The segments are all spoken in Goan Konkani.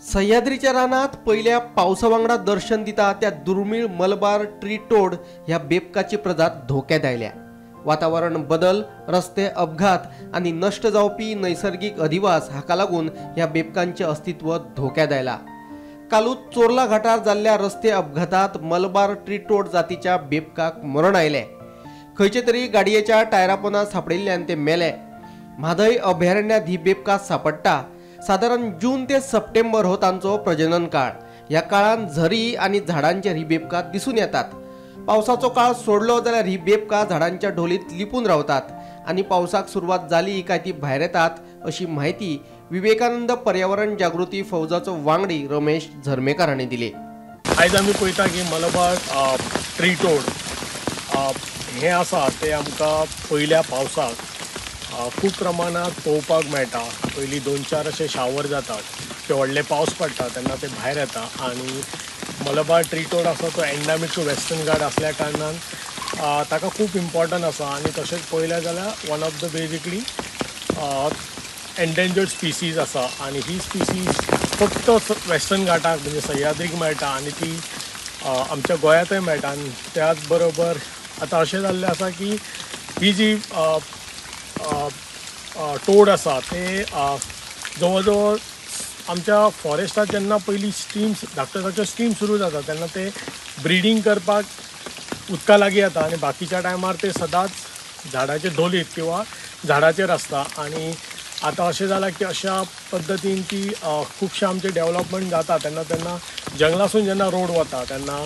सह्याद्रीच्या रानात पयल्या पावसा वांगडा दर्शन दिता त्या दुर्मीळ मलबार ट्री टोड ह्या बेबकाची प्रजात धोक्यात आयल्या. वातावरण बदल, रस्ते अपघात आनी नश्ट जावपी नैसर्गीक अधिवास हाका लागून ह्या बेबकांचें अस्तित्व धोक्यात आयला. कालूच चोरला घाटार जाल्ल्या रस्ते अपघातात मलबार ट्री टोड जातीच्या बेबकाक मरण आयलें. खंयचे तरी गाडयेच्या टायरापोना सांपडिल्ल्यान ते मेले. म्हादय अभयारण्यात ही बेबका सांपडटा. सादारण जून ते सप्टेंबर हो तांचो प्रजनन काळ. ह्या काळांत झरी आनी झाडांचेर ही बेबका दिसून येतात. पावसाचो काळ सोडलो जाल्यार ही बेबका झाडांच्या ढोलीत लिपून रावतात आनी पावसाक सुरवात जाली काय ती भायर येतात, अशी म्हायती विवेकानंद पर्यावरण जागृती फौजाचो वांगडी रमेश झर्मेकार हांणी दिली. आयज आमी पळयता की मलबार ट्री टोड हें आसा तें आमकां पयल्या पावसाक खूब प्रमाणांत पळोवपाक मेळटा. पयलीं 2-4 अशे शावर जातात ते व्हडले पावस पडटा तेन्ना ते भायर येता आनी मलबार ट्री टोड आसा तो एंडामीक टू वेस्टर्न घाट आसल्या कारणान ताका खूब इम्पॉर्टंट आसा आनी तशेंच पळयलें जाल्यार one of the basically endangered species आसा आनी ही स्पिसीज फक्त वेस्टर्न घाटाक म्हणजे सह्याद्रीक मेळटा आनी ती आमच्या गोंयांतय मेळटा. आनी त्याच बरोबर आतां अशें जाल्लें आसा की ही जी टोड आसा ते जवळ जवळ आमच्या फॉरेस्टात जेन्ना पयलीं स्ट्रीम्स धाकट्यो धाकट्यो स्ट्रीम सुरू जाता तेन्ना ते ब्रिडींग करपाक उदका लागीं येता आनी बाकीच्या टायमार ते सदांच झाडाचे धोलीत किंवा झाडाचेर आसता. आनी आतां अशें जालां की अशा पद्दतीन की खुबशे आमचे डेवलपमेंट जाता तेन्ना तेन्ना जंगलासून जेन्ना रोड वता तेन्ना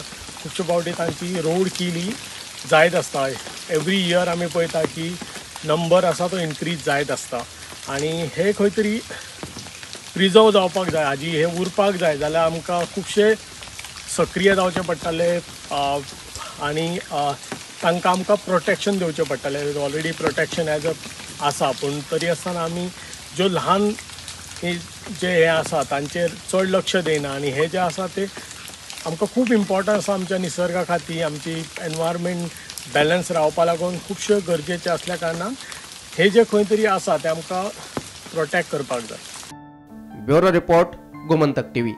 खुबशे फावटी तांची रोड केली जायत आसता. एवरी इयर आमी पळयता की नंबर आसा तो इन्क्रीज जायत आसता आनी हे खंय तरी प्रिजर्व जावपाक जाय, हाजी हे उरपाक जाय जाल्यार आमकां खुबशे सक्रीय जावचें पडटलें आनी तांकां आमकां प्रोटेक्शन दिवचें पडटलें. ऑलरेडी प्रोटेक्शन एज अ आसा पूण तरी आसतना आमी ज्यो ल्हान जे हे आसा तांचेर चड लक्ष दिना आनी हे जे आसा ते आमकां खूब इम्पॉर्टंट आसा आमच्या निसर्गा खातीर, आमची एनवायरमेंट बॅलन्स रावपा लागून खुबशे गरजेचे आसल्या कारणान हे जे खंय तरी आसा ते आमकां प्रोटेक्ट करपाक जाय. Bureau report, Gomantak TV.